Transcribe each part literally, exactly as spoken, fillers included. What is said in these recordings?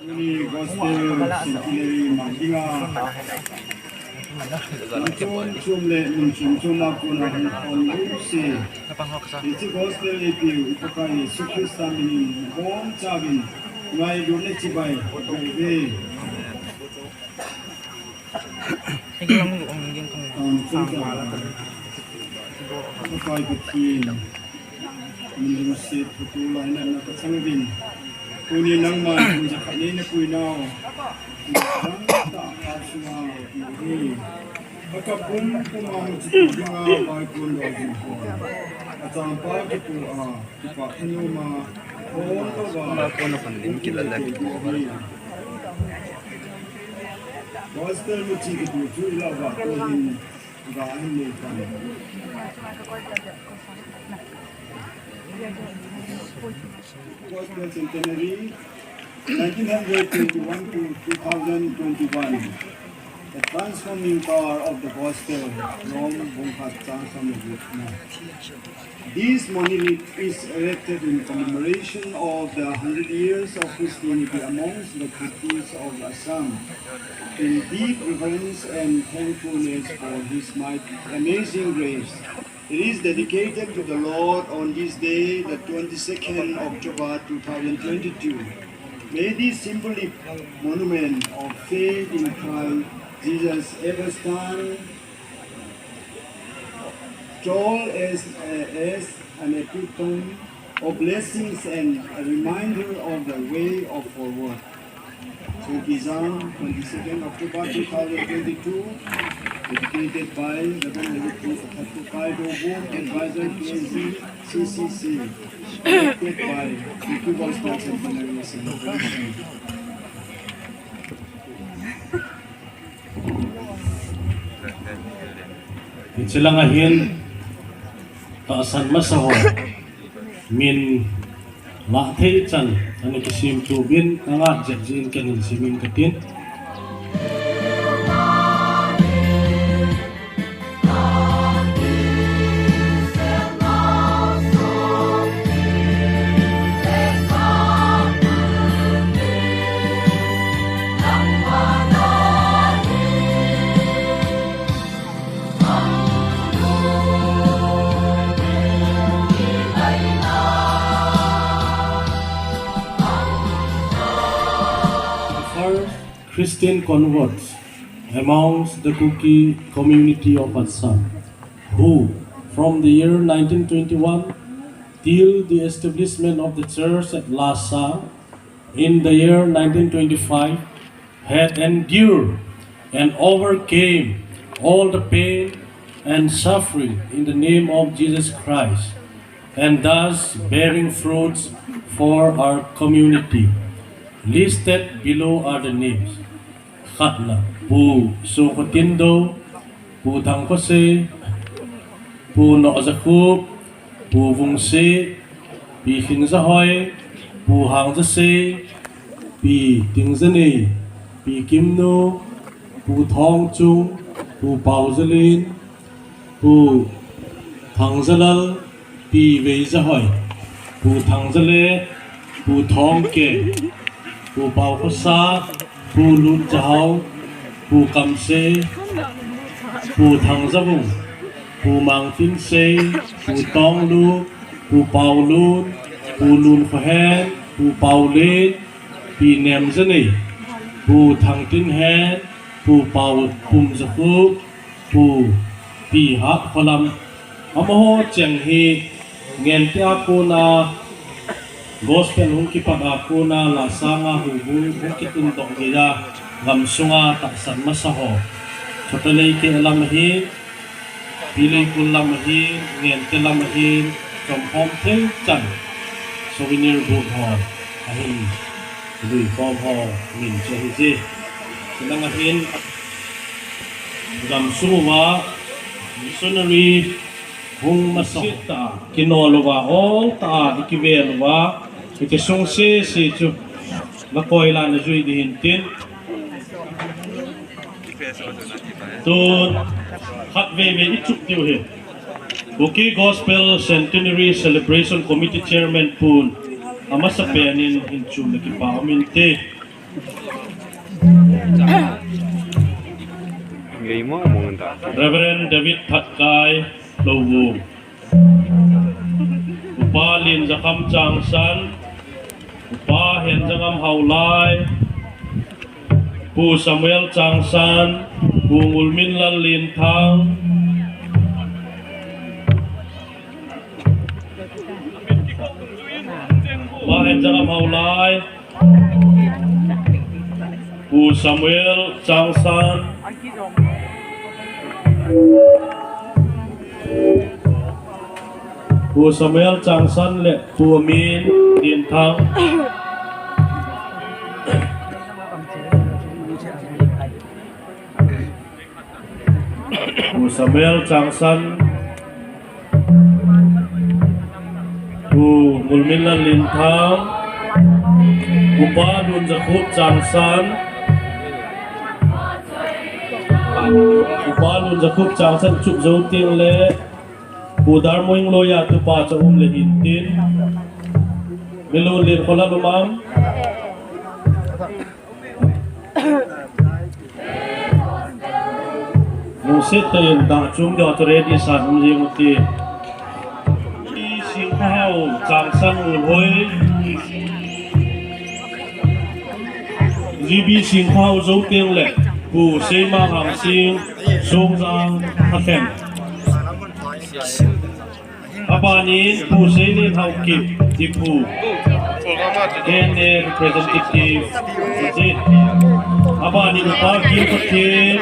Tuni gospel centenary mang dinga, mun chom chom le mun chom chom a kona hung khom jouse, hiche gospel eipeu i Pakai Jesu Christa minin nabonchauvin ngailutna chibai kagei uve. Pakai Pathen, min lungset phatah a nangma hung jakhat nei napui nau, nang tah a sunga hi. Akap pum pum a muchi dinga vaikon doi jing pon. Achangpa kipu a, kipa thanoma, kona pan lim kila lek. Gospel muchi kipu chu ila va ko hin, ga hin nei pan. Gospel Centenary, nineteen twenty-one to two thousand twenty-one. The Transforming Power of the Gospel, Rome, Bungkhat, Changsan, Vietnam. This monolith is erected in commemoration of the hundred years of Christianity amongst the Kukis of Assam, in deep reverence and thankfulness for His might, amazing grace. It is dedicated to the Lord on this day, the twenty-second October two thousand twenty-two. May this symbolic monument of faith in Christ Jesus ever stand tall as, as an epitome of blessings and a reminder of the way of forward. Songtijang, twenty-second October two thousand twenty-two, dedicated by Reverend David P. Athatukai Dobun, Advisor, P N G, C C C, directed by Kuki Voice Council Generation. Hiche langa hin tahsan masa ho min lah thei chan ana kisim tuvin, angat jep jin ken hin simin katin. The first Christian converts amongst the Kuki community of Assam, who, from the year nineteen twenty-one till the establishment of the church at Lhasa in the year nineteen twenty-five, had endured and overcame all the pain and suffering in the name of Jesus Christ, and thus bearing fruits for our community. Listed below are the names. Khatna, Pu Sokhotindo, Pu Thangkhosei, Pu Nohjakhup, Pu Vungsei, Pi Lhingjahoi, Pu Hangjasei, Pi Tingjanei, Pi Kimnu, Pu Thongchung, Pu Paojalin, Pu Thangjalal, Pi Veijahoi, Pu Thangjale, Pu Thongke, Pu Paokhosat, Pu Lutjahao, Pu Kamsei, Pu Thangjavung, Pu Mangtinsei, Pu Tonglu, Pu Paolun, Pu Lunkhohen, Pu Paolen, Pi Nemjanei, Pu Thangtinhen, Pu Pao Pumjakhup, Pu Pi Hatkholam, amaho cheng hi Ngente a kona, gospel hung kipat a kona, Lhasang a hung, hung kitundoh geiya, gamsunga tahsan masa ho. Chotaleike lam ahin, Pileikul lam ahin, Ngente lam ahin, chomkhom thei chan, souvenir book ho ahin, luikhom ho min chu ahije. Chulanga hin, gamsung uva, missionary, Hung masa ta, kino lova, ol ta, ikive lova, ikisung sese chu, na koi la na jui di hintin. Tun, khat veve ichuk diu hi. Kuki Gospel Centenary Celebration Committee Chairman pun, amasa penin hinchum na kipa umin te. Reverend David Phatkai Louvu, Upa Lin Zakham Changsan, Upa Hen Zangam Haulai, Pu Samuel Changsan, Pu Ngulminlal Linthang, Upa Hen Zangam Haulai, Pu Samuel Changsan, Pu Samuel Changsan le Pu Amin Linthang. Pu Samuel Changsan, Pu Ngulminlal Linthang, Upa Lunjakhup Changsan, Upa Lunjakhup Changsan chuk jou teng le, Pu Darmoing Loya tupa cha um le hintin, Milun Lin Khola Lumam. Lungset tah in dah chung deu chu ready san um jing u ti. Singkhao Changsan Ulhoi. G B Singkhao jou teng le Pu Seima Hangsing, Songjang Hathem. Abanin Pu Seilin Haokip, Diphu, K N A representative, Zin. Abanin Upa Gil Pathen,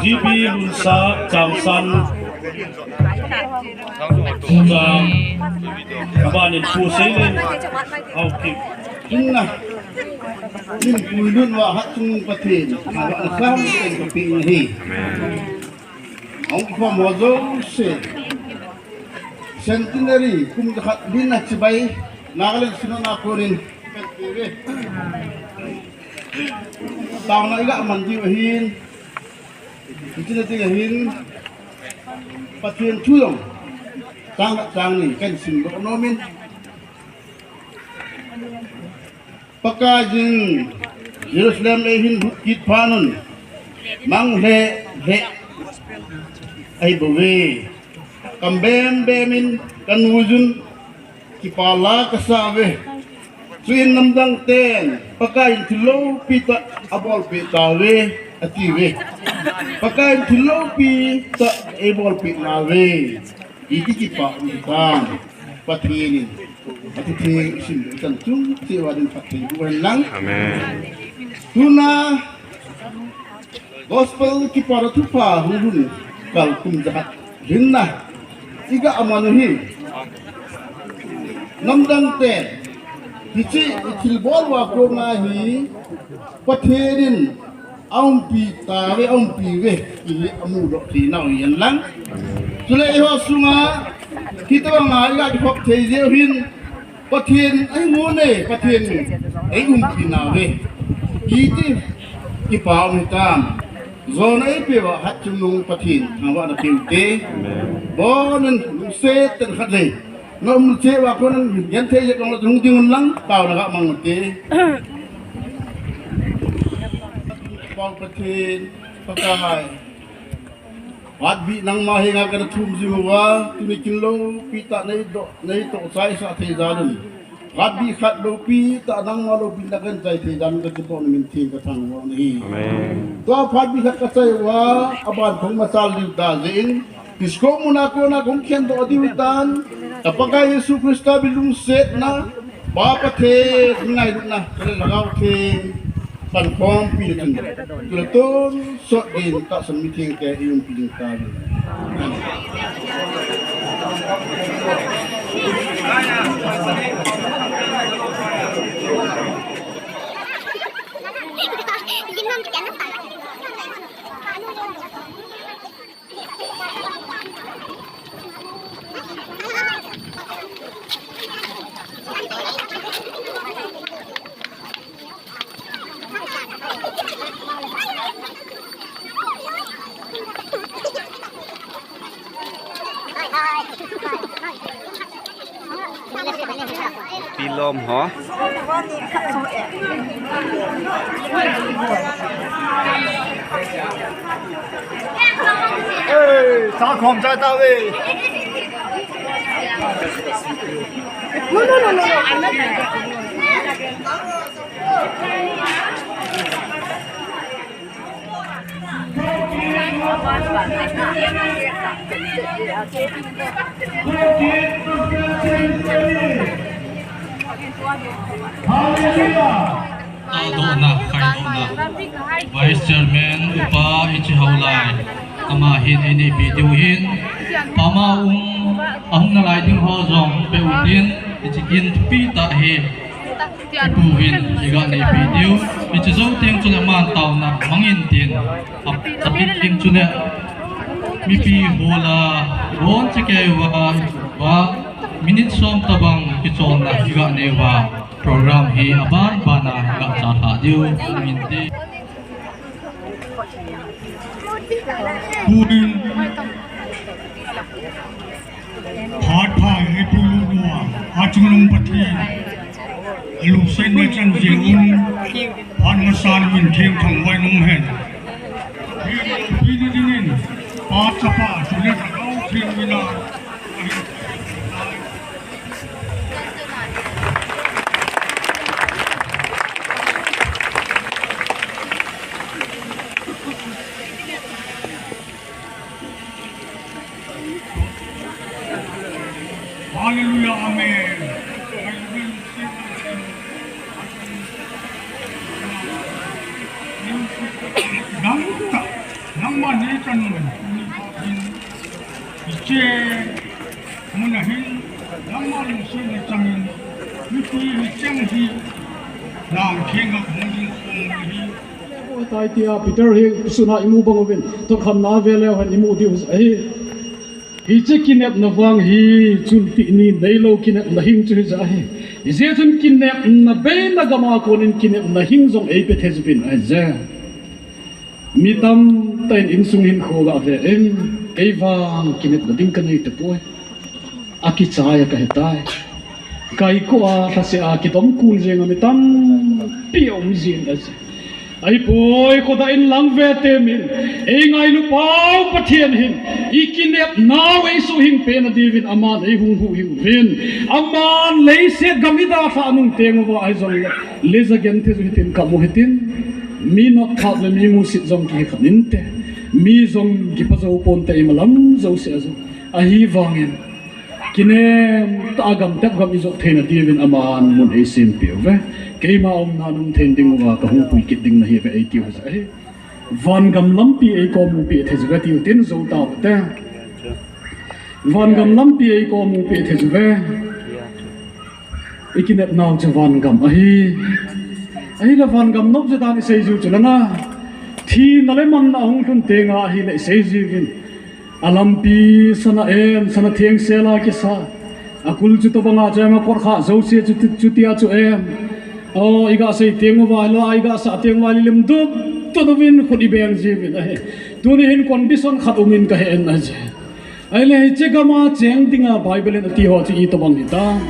G B Lunsa, Changsan, Chang. Abanin Pu Seilin Haokip. Inna, min puilun wa hat chung Pathen, wa sam ken ka pi na hi. Amen. Hung kikhom ho jouse. Centenary kum jakhat lhinna chibai Nagaland Synod a konin. Taona iga man diu ahin. Hiche na ding ahin. Pathen thu jong. Chang khat chang ni kahin simdoh nomin. Pakaiyin Jerusalem eihin lut kit phat un, mang lheh lheh ahi bouve. Kam bem bem in kanuijun kipa la kasa uve. Chuin namdang ten Pakaiyin thil loupi tah abolpeh tauve, atiuve. Pakaiyin thil loupi tah eibolpeh nauve. Iti kipa um hitam. Pathen in, Pathen in isim chan chung cheh uva din phatthei boh hen lang. Amen. Tuna Gospel Kipana Thupha hung lhun kal kum jakhat lhinna iga man u hi. Namdang te hiche ithilbol uva kona hi Pathen in aumpi tauve, aumpi uve, ti hi amudoh thei nau ahin lang. Chule eiho sunga, hitobanga iga kikhop thei jeh u hin, Pathen in eimune, Pathen in eiumpi nauve. Iti kipa um hitam. Jona eipeuva hatchungnung Pathen thangvahna peuvin te. Amen. Bonin lungset tah in khatvei. Nom cheh uva konin genthei jep jong la hung ding un lang, taona ga mang u te. Paul Pathen, Pakai. Phatbih nangma henga kana thum jing uva, tuni kin loupi tah neidoh, neitoh chaisah thei jal un. Phatbih khat loupi tah nangma loupina kahin chai thei jal un kakipa nom in theng kathangvah u ahi. Amen. Tua phatbih khat kachai uva, aban phung machal diu ta jeh in, Kisko muna kona kahung khendoh diu ahitan, ka Pakai Jesu Christa min lungsetna, Pa Pathen ngailutna, ka le Lhagao Theng pankhompi le chun, tule tonsot din tahsan mithengte eiumpi ding tahen. Om ho. Ei, sa khom chai ta ve. No, no, no, no, no, I'm not. Hallelujah. Tahdohna, khaidohna. Vice Chairman Upa Ichi Haolai. Ama hin eina pe diu ahin. Pama um, ahung nalai ding ho jong pe utin, hiche kin thupi tah hi. Ipu hin, iga neipe diu. Hiche jou teng chule aman taona mangin tin. Ap-, apit teng chule mipi hola, bon chekei uva, uva, minute som tobang kicholna iga nei uva. Program hi aban bana iga chalha diu, mangin tin. Tunin, phat pha eipui lut uva, achungnung Pathen alungsetna chan jeh un, phat masan min thengthang uva um hen. Pathen loupina dingin, Pa, Chapa, chule Lhagao Theng mina. Hallelujah, amen. Nang ta, nangma nei chan, hiche mun a hin, nangma lungsetna changin, mipi hicheng hi, nang thenga hung ding khom hi. Tai tia Peter hi suna imu bang uvin, thokhamna veleu hen imu diu ahi. Hiche kinepna vang hi, chultih ni neilou kinepna hing chu hija ahi. Hijeh chun kinepna beina gama konin kinepna hing jong eipe thei jipin ahije. Mi tamtah in insung hinkho gave in, kei vang kinepna ding kanei tapoi. Akichai a kahitai. Kaikoh a, lhaseh a, kidom kun jenga mi tampi aum jin ahi. Ahipoi, khodah in lang ve temin, eingailu pau Pathen hin, ikinepnau eisuhing pena diuvin aman eihung huhhing uvin. Aman leiset gam idalhah nung teng uva ahijongle, leija genthei ju hitin, kamu hitin. Mi notkhap le mi musit jong kihi khat inte. Mi jong kipa jou ponte, imalam jouse a jong. Ahivangin, kinem tah a gamtep gam ijot theina diuvin aman mun eisempeh uve. Keima umna nung theina dinguva kahung pui kit ding nahiuve eitiu hija ahi. Vangam lampi eikom u peh thei juve tiu tin jou taute. Vangam lampi eikom u peh thei juve. Ikinepnau chu vangam ahi. Ahile vangam nop je dan isei jiu chu langa. Thina le manna ahung lhun tenga ahile isei jiuvin. Alampi sana em, sana thengsel a kisa. Akul chu tobanga chu em, akot kha jouse chu, chutia chu em. O, iga sei teng uva, la iga sah teng uva, lilim dut, dut uvin khut ibeng jiuvin ahi. Tuni hin condition khat umin kahe en ahi. Ahile hiche gama cheng dinga Bible in ati ho chu itobang hitam.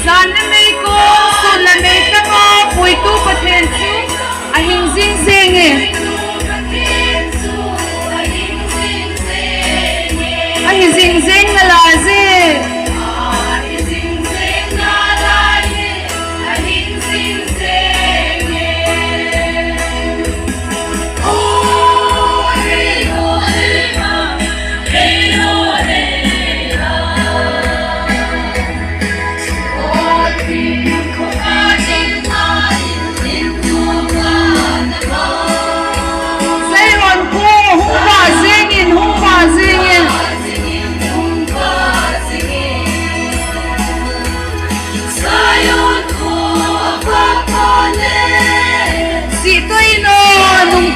Jan le mei kong, sun le mei tama, puitu Pathen chu ahin jing jenge. Ahin jing jeng nalai je.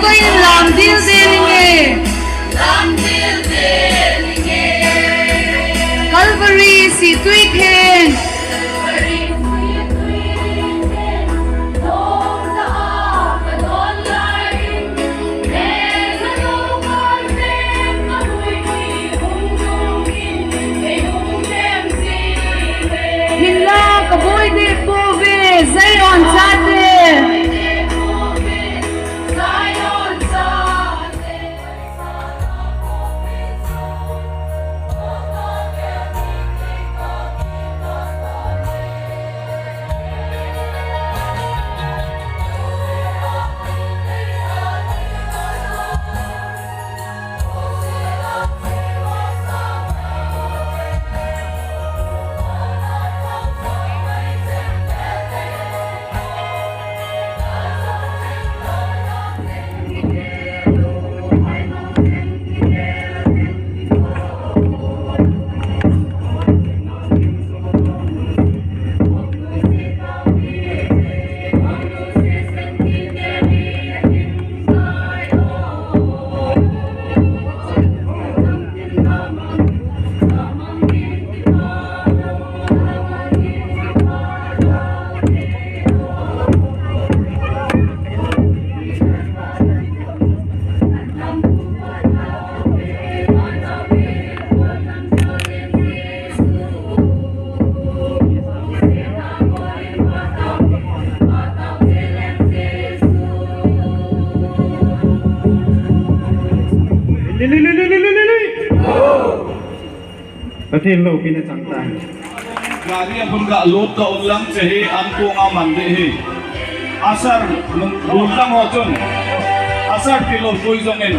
Koin lam dil de ninge. Calvary situi then. Hinla kaboi deh pouve, Zion chate. Pathen loupina chang tai. Gari a bun ga lut ka um lang che hi an kong a man deh hi. Asar, mun, mun lang ho chun. Asar ti lo pui jong in.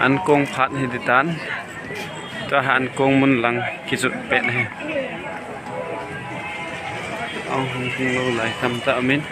An kong phat hi di tan. Tua hi an kong mun lang kijot pet hi. Ang hung hung lo lai tam ta min.